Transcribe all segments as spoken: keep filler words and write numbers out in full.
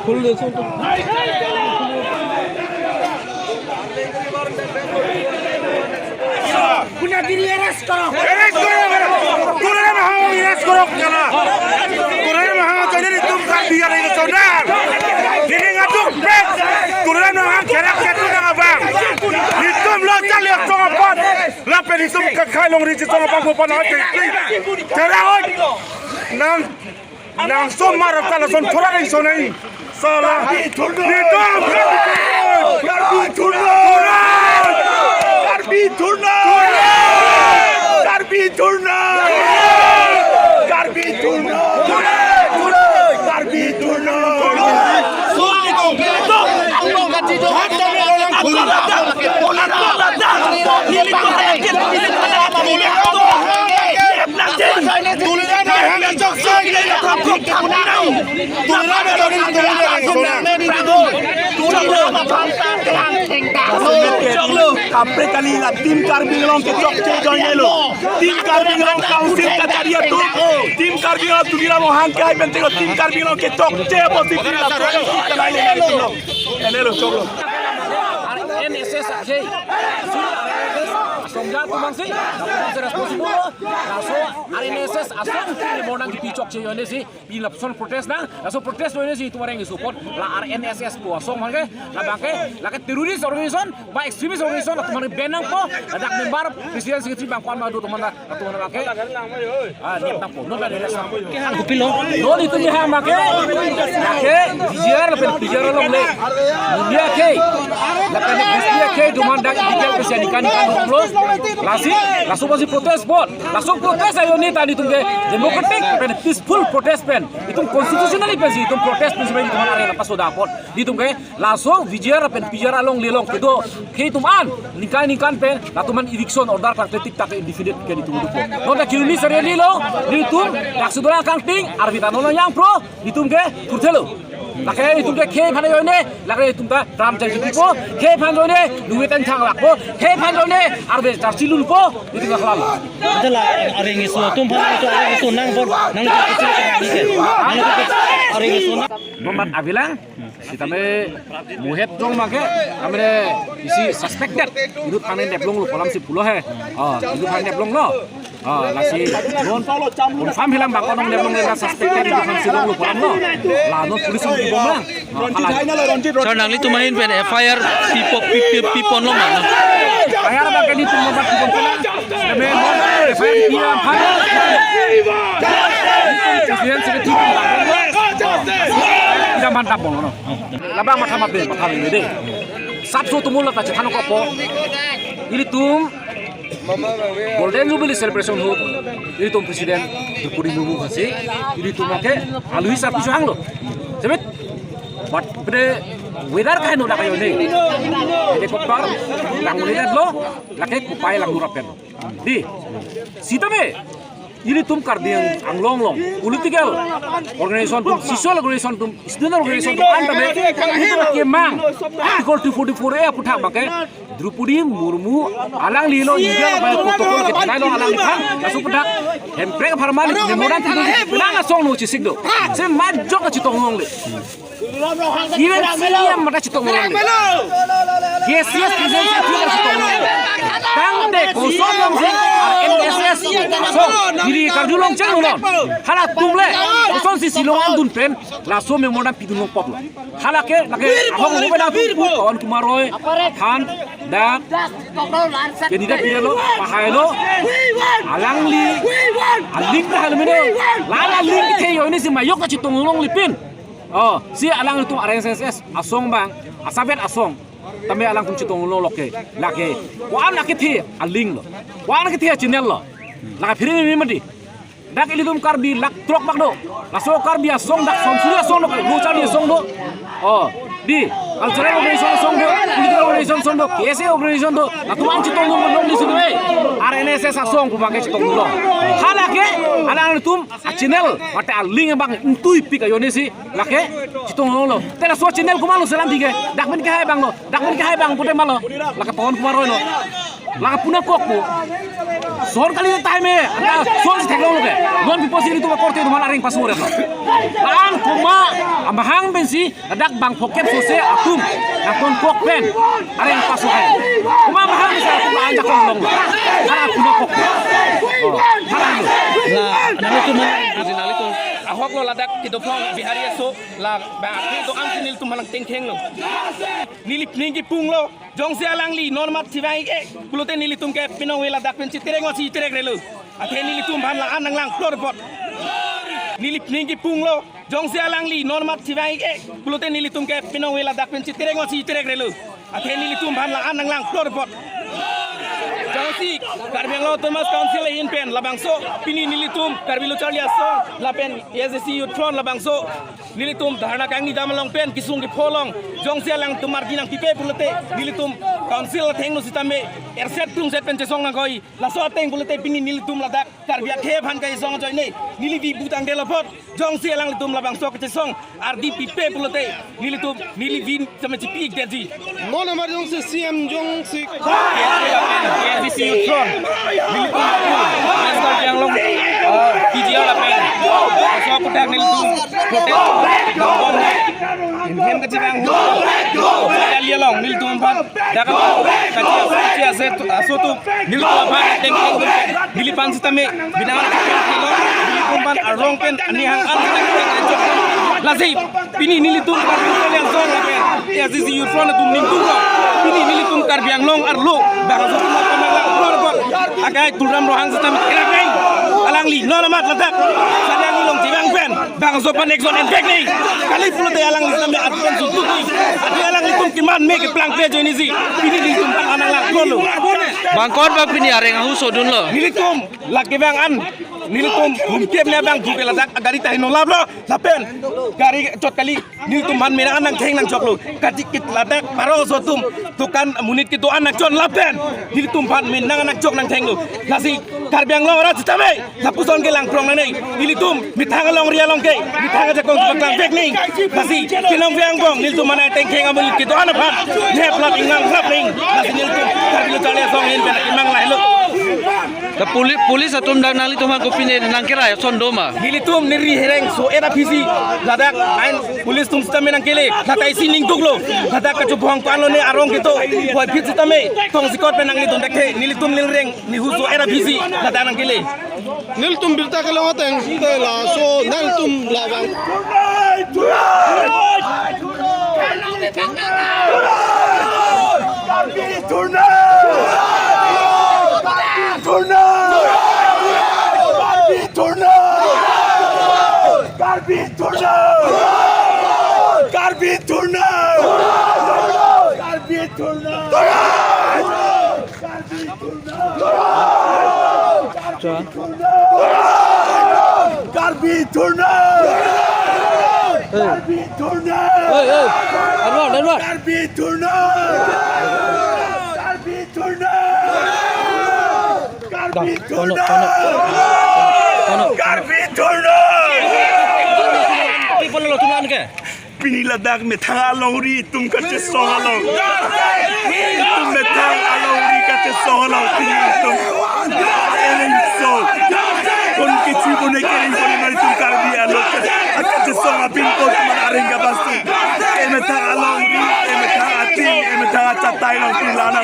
খুল দেছো তো। কোনে দিলি এরেস্ট করো? এরেস্ট করো, এরেস্ট করো। Tulen nang hang, এরেস্ট করো কেন? Tulen nang hang, jadi itum Karbi Anglong ke saudara. Jadi ngatur pet. Tulen nang hang, kerak ketu nang abang. Itum lo cali song apot. Lapen itum kakhai longri chetong apot mo panai. Kerak oi. Nang Nang som mar ta la son thora dei son nai. Sala. Karbi thurna. Karbi thurna. Karbi thurna. Karbi thurna. Karbi thurna. Kaprek kali la Team Karbi Anglong ke chokche ajoine lo. Team Karbi Anglong Council kachari atum. Team Karbi Anglong Tuliram Ronghang ke ai pen tengok Team Karbi Anglong ke chokche apotsi la chokche kanai le nai lo. Ene lo choklo. Ar N S S akhei. Asong atum abangsi, lapusi responsible lo. Laso R N S S asong atum ni monang kipi chokche ajoine si, pi lapuson protest nang, laso protest ajoine si itum areng support, la R N S S pu asong abangke, labangke, lake terrorist organization, ba extremist organization, atum abang ban nangpo, ladak member, president, secretary abang ko-an ma do atum abang, atum abangke, ah, niat nangpo, non kan ada sang. Ang kopilo? Non itum ni hang abangke, lake, V G R lapen P G R along le, dunia ke, lapen dunia ke, atum abang dak illegal pesi nikan nikan dolo, lasi, laso apotsi protest bot, laso protest ajoine ta nelitum ke democratic pen peaceful protest pen. Itum constitutionally pensi itum protest pensi pen itum areng lapaso dapot. Nelitum ke laso V G R pen P G R along le along kedo ke itum an ningkan ningkan pen latum an eviction order tangte tik tak indefinite ke nelitum do. Non ta kiruni sari lo nelitum dak sudra kangting arvita non yang pro nelitum ke kurthelo. Lake itum ke khei aphan ajoine, lake itum ta tram chai chipo, khei aphan ajoine, duit tang thang lakpo, khei aphan ajoine, arve charchi lunpo, itum ke halal. Adalah areng isu, atum aphan isu, areng isu nang bon, nang isu kecil kan ini kan. Nang isu kecil, areng isu nang. Nomor abilang, sitame muhet dong abangke, amre isi suspected, itum aphan neplong lo, kolam si pulo he. Oh, itum aphan neplong lo. Ah, lasi non confirm hilang bang konong dem long la suspected itum aphan si longlo pulang lo. La non police ong kibom lang. Ah, hala. Sir, nanglitum ahin pen F I R pipo, pi, pi, pipon lo ma, no? F I R abangke nelitum lo bang kibom pela. Kami F I R pi aphan. President secretary pun tak bom lo. Tidak mantap bom lo, no? Labang matha mabe, matha mabe de. Sapso tumul la ta chethan ko po. Ilitum Golden Jubilee celebration ahut, ilitum President Droupadi Murmu aphansi, ilitum ke aluhi sarpi suhang lo. Sebet, but pada weather kahe no lakayo ne. Helicopter, lang ulirat lo, lake kopai lang nurapen. Di, sitame, ilitum Karbi Anglong along, political organization atum, social organization atum, student organization atum, an tame, ilitum kemang, Article two forty-four A aputhak abangke, Droupadi Murmu alangli lo India lo bai protocol ke thenai lo alangliphan, laso aputhak Hemprek apharman memorandum tu nang asong no chesik do. Se majok kachetong longle. Even C E M mata chetong longle. K C S president se thik chetong longle. Tangte koson long se N S S so diri karjulong cheng long. Halatum le kosonsi silong andun pen laso memorandum pidun long pop lo. Halake, lake, ahok lo pada tu, Pawan Kumar Roy, han, dak, candidate pira lo, pahai lo, alangli, aling dah lo mino, lala aling kethe ajoine si majok kachetong longlipin. Oh, si alanglitum R S S S asong abang, asabet asong, tame alangtum chetong longlo ke, lake, ko-an akethe aling lo, ko-an akethe channel lo, lake phiri mimi mati. Dak ilitum Karbi lakh throk bak do. Laso Karbi asong dak som suri asong do, lo charli asong do. Oh, di cultural organization asong do, political organization asong do, K S A organization do. Latum an chetong long long di sini. R N S S asong pu abangke chetong long. Halake, alanglitum a channel, mate aling abang intui pik ajoine si, lake chetong longlo. Te laso channel komat lo selam tiga. Dak pen kehai abang lo, dak pen kehai abang pute malo. Lake Pawan Kumar Roy lo. Lapu nangkokpo. Sorkari time e, anta son si theklonglo ke. Non pipo si nelitum korte atum aphan areng paso-etlo. La-an komat amahang pensi ladak bang phokep sose atum nangkokok pen areng paso-et. Komat amahang pensi atum anjak longlo. Lapu nangkokpo. Oh, halalo. La, nelitum, nelitum. Ahoklo ladak kedo phong Bihari aso, la bang akhei do-an si nelitum aphan nangtengkhenglo. Neli ning kipunglo. Jongsi alangli non mat thivang-ik-e pulote nelitum ke pinong ve ladak pensi terek ngosi terek relo. Athe nelitum aphan la-an nanglang plor apot. Neli ning kipunglo. Jongsi alangli non mat thivang-ik-e pulote nelitum ke pinong ve ladak pensi terek ngosi terek relo. Athe nelitum aphan la-an nanglang plor apot. Jongsi Karbi Anglong Autonomous Council ahin pen labangso pini nelitum Karbi Lo Charli Asong lapen A S D C Youth Front labangso nelitum dharna kangni dam along pen kesung kepho along jongsi alangtum margin nangpipe pulote nelitum council athengno sitame erset plungset pen chesong nangkoi. Laso ateng pulote pini nelitum ladak Karbi akhei aphan kachesong ajoine neli vi butang delo apot jongsi alanglitum labangso kachesong ardi pipe pulote nelitum neli vin sitame chipi-ik detji. Mo namar jongsi C M jongsi A S D C Youth Front, nelitum lapu West Karbi Anglong, ah, P G R lapen laso aputhak nelitum protest. Hem kachevang hu. Kali along nelitum aphan dak kachi, kachi ase tu, aso atum nelitum aphan tengteng neli aphan sitame bina nelitum aphan arlong pen ani hang an lasi pini nelitum Karbi Anglong Youth Front lapen A S D C Youth Front atum ningtunglo. Pini nelitum Karbi Anglong arlo bangso atum aphan nanglang plor apot. Akai Tuliram Ronghang sitame kerak nang. Alangli non amat ladak Sadiang Nilong chevang pen bangso aphan action envek nang. Kali pulote alangli sitame atum sutuk nang. Athe alanglitum keman me keplang pe ajoine si pini nelitum aphan nanglang plorlo. Bang kon bang pini areng ahu sodunlo? Nelitum lake bang an nelitum humkep ne bang buke ladak gari tahai nolaplo. Lapen gari chot kali nelitum aphan me nang an nangtheng nangchoklo. Kachikit ladak paro aso atum dukan monit kedo-an nangchon lapen nelitum aphan me nang an nangchok nangthenglo. Lasi Karbi Anglong arat sitame lapuson kelang prong nangne. Nelitum methang alongri along ke methang ajakong paklang vek nang. Lasi kelong ve angbong nelitum aphan tengteng amonit kedo-an aphan nep lap ingang lap nang. Lasi nelitum Karbi Lo Charli Asong ahin pen kemang lahelo. Ta poli-, police atum dak nanglitum aphan kopine nangkerai ason do ma? Nelitum neri hereng so era phisi ladak ain police atum sitame nangkele. Latai si ningduklo. Ladak kachobong palo ne arong kedo. Boy phit sitame tong sikot pen nangli dun dak the. Nelitum neli reng nihu so era phisi ladak nangkele. Nelitum birta kelong ateng te laso nangtum labang. Karbi thurna! Karbi thurna! Hey, hey. Edward, Edward. Karbi thurna! Karbi thurna! Karbi thurna! Karbi thurna! Pini ladak methang alongri itum kachesong along. Itum methang alongri kachesong along pini itum. Ereng so. Kon kichi bune kereng bune mari itum Karbi along. Kachesong apin ko teman areng kabastu. Emethang alongri, emethang ati, emethang achatai along pini lana.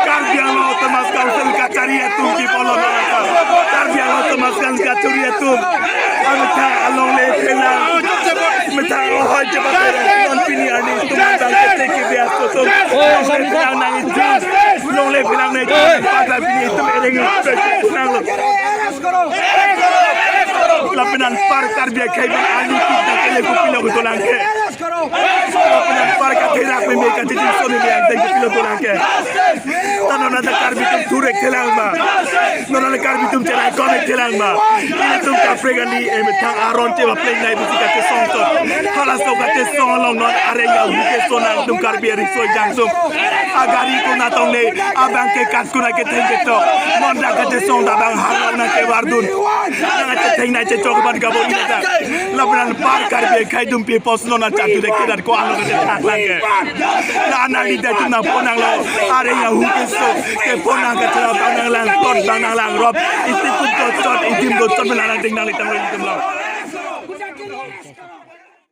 Karbi Anglong Autonomous Council kachari atum ki polo. Karbi Anglong Autonomous Council kachari atum. Amethang alongle phelang. Methang ohoi chepa phelang. Non pini ani itum bang kete ke bias atum. Oi, sami, sami. Nang nang itum. Longle phelang nang itum. Pada pini itum ereng nanglo. Lapen anpar Karbi akhei bang ani kita kele kupilo kutolang ke. Lapen anpar katherak meme kachijinso meme angteng kupilo kutolang ke. Non anta Karbi atum thurek thelang ma. Non anta Karbi atum cherai konek thelang ma. Ilitum kaprek ani emethang aron cheva pleng nai pusi kachesong chot. Halaso kachesong along non areng ahu keso nangtum Karbi ariso jangsum. Agari konat tongne, abang ke kat kuna ketheng ketok. Non dak kachesong dak bang harlok nangkevardun. Nangkachetheng nangchechok ban kabo ina dak. Lapen anpar Karbi akhei atum pi pos non achatu de kedat ko-an lo kachethak lang ke. La anali dak atum nangpon nanglo. Areng ahu keso kepon nang kachethak bang nanglang, plot bang nanglang rop. Istikum kochot, idim kochot, melang nangding nanglitang lo itum lo.